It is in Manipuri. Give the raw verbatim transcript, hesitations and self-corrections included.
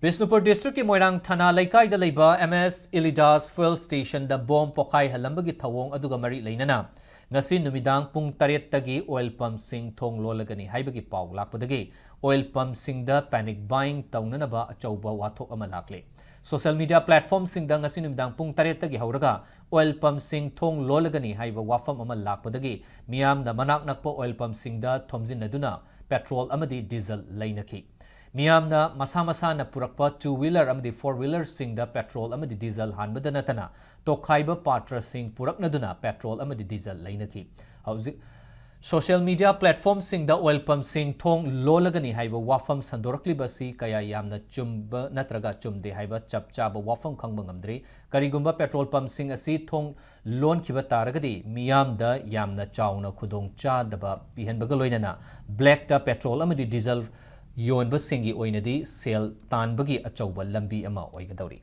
ꯕꯤꯁꯅꯨꯄꯨꯔ ꯗꯤꯁꯇ꯭ꯔꯤꯛꯀꯤ ꯃꯣꯏꯔꯥꯡ ꯊꯥꯅꯥ ꯂꯩꯀꯥꯏꯗ ꯂꯩꯕ ꯑꯦꯝ ꯑꯦꯁ ꯏꯂꯤꯗꯥꯁ ꯐ꯭ꯌꯨꯑꯦꯜ ꯁ꯭ꯇꯦꯁꯟꯗ ꯕꯣꯝ ꯄꯣꯈꯥꯏꯍꯜꯂꯝꯕꯒꯤ ꯊꯧꯑꯣꯡ ꯑꯗꯨꯒ ꯃꯔꯤ ꯂꯩꯅꯅ ꯉꯁꯤ ꯅꯨꯃꯤꯗꯥꯡ ꯄꯨꯡ ꯇꯔꯦꯠꯇꯒꯤ ꯑꯣꯏꯜ ꯄꯝꯁꯤꯡ ꯊꯣꯡ ꯂꯣꯜꯂꯒꯅꯤ ꯍꯥꯏꯕꯒꯤ ꯄꯥꯎ ꯂꯥꯛꯄꯗꯒꯤ ꯑꯣꯏꯜ ꯄꯝꯁꯤꯡꯗ ꯄꯦꯅꯤꯛ ꯕꯥꯏꯡ ꯇꯧꯅꯅꯕ ꯑꯆꯧꯕ ꯋꯥꯊꯣꯛ ꯑꯃ ꯂꯥꯛꯂꯦ꯫ ꯁꯣꯁꯤꯌꯦꯜ ꯃꯤꯗꯤꯌꯥ ꯄ꯭ꯂꯦꯠꯐꯣꯔꯝꯁꯤꯡꯗ ꯉꯁꯤ ꯅꯨꯃꯤꯗꯥꯡ ꯄꯨꯡ ꯇꯔꯦꯠꯇꯒꯤ ꯍꯧꯔꯒ ꯑꯣꯏꯜ ꯄꯝꯁꯤꯡ ꯊꯣꯡ ꯂꯣꯜꯂꯒꯅꯤ ꯍꯥꯏꯕ ꯋꯥꯐꯝ ꯑꯃ ꯂꯥꯛꯄꯗꯒꯤ ꯃꯤꯌꯥꯝꯅ ꯃꯅꯥꯛ ꯅꯛꯄ ꯑꯣꯏꯜ ꯄꯝꯁꯤꯡꯗ ꯊꯣꯝꯖꯤꯟꯅꯗꯨꯅ ꯄꯦꯇ꯭ꯔꯣꯜ ꯑꯃꯗꯤ ꯗꯤꯖꯜ ꯂꯩꯅꯈꯤ꯫ ꯃꯤꯌꯥꯝꯅ ꯃꯁꯥ ꯃꯁꯥꯅ ꯄꯨꯔꯛꯄ ꯇꯨ ꯋꯤꯂꯔ ꯑꯃꯗꯤ ꯐꯣꯔ ꯋꯤꯂꯔꯁꯤꯡꯗ ꯄꯦꯇ꯭ꯔꯣꯜ ꯑꯃꯗꯤ ꯗꯤꯖꯜ ꯍꯥꯟꯕꯗ ꯅꯠꯇꯅ ꯇꯣꯈꯥꯏꯕ ꯄꯥꯇ꯭ꯔꯁꯤꯡ ꯄꯨꯔꯛꯅꯗꯨꯅ ꯄꯦꯇ꯭ꯔꯣꯜ ꯑꯃꯗꯤ ꯗꯤꯖꯜ ꯂꯩꯅꯈꯤ꯫ ꯍꯧꯖꯤꯛ ꯁꯣꯁꯤꯌꯦꯜ ꯃꯤꯗꯤꯌꯥ ꯄ꯭ꯂꯦꯠꯐꯣꯔꯝꯁꯤꯡꯗ ꯑꯣꯏꯜ ꯄꯝꯁꯤꯡ ꯊꯣꯡ ꯂꯣꯜꯂꯒꯅꯤ ꯍꯥꯏꯕ ꯋꯥꯐꯝ ꯁꯟꯗꯣꯔꯛꯂꯤꯕ ꯑꯁꯤ ꯀꯌꯥ ꯌꯥꯝꯅ ꯆꯨꯝꯕ ꯅꯠꯇ꯭ꯔꯒ ꯆꯨꯝꯗꯦ ꯍꯥꯏꯕ ꯆꯞ ꯆꯥꯕ ꯋꯥꯐꯝ ꯈꯪꯕ ꯉꯝꯗ꯭ꯔꯤ꯫ ꯀꯔꯤꯒꯨꯝꯕ ꯄꯦꯇ꯭ꯔꯣꯜ ꯄꯝꯁꯤꯡ ꯑꯁꯤ ꯊꯣꯡ ꯂꯣꯟꯈꯤꯕ ꯇꯥꯔꯒꯗꯤ ꯃꯤꯌꯥꯝꯗ ꯌꯥꯝꯅ ꯆꯥꯎꯅ ꯈꯨꯗꯣꯡ ꯆꯥꯗꯕ ꯄꯤꯍꯟꯕꯒ ꯂꯣꯏꯅꯅ ꯕ꯭ꯂꯦꯛꯇ ꯄꯦꯇ꯭ꯔꯣꯜ ꯑꯃꯗꯤ ꯗꯤꯖꯜ ꯌꯣꯟꯕꯁꯤꯡꯒꯤ ꯑꯣꯏꯅꯗꯤ ꯁꯦꯜ ꯇꯥꯟꯕꯒꯤ ꯑꯆꯧꯕ ꯂꯝꯕꯤ ꯑꯃ ꯑꯣꯏꯒꯗꯧꯔꯤ꯫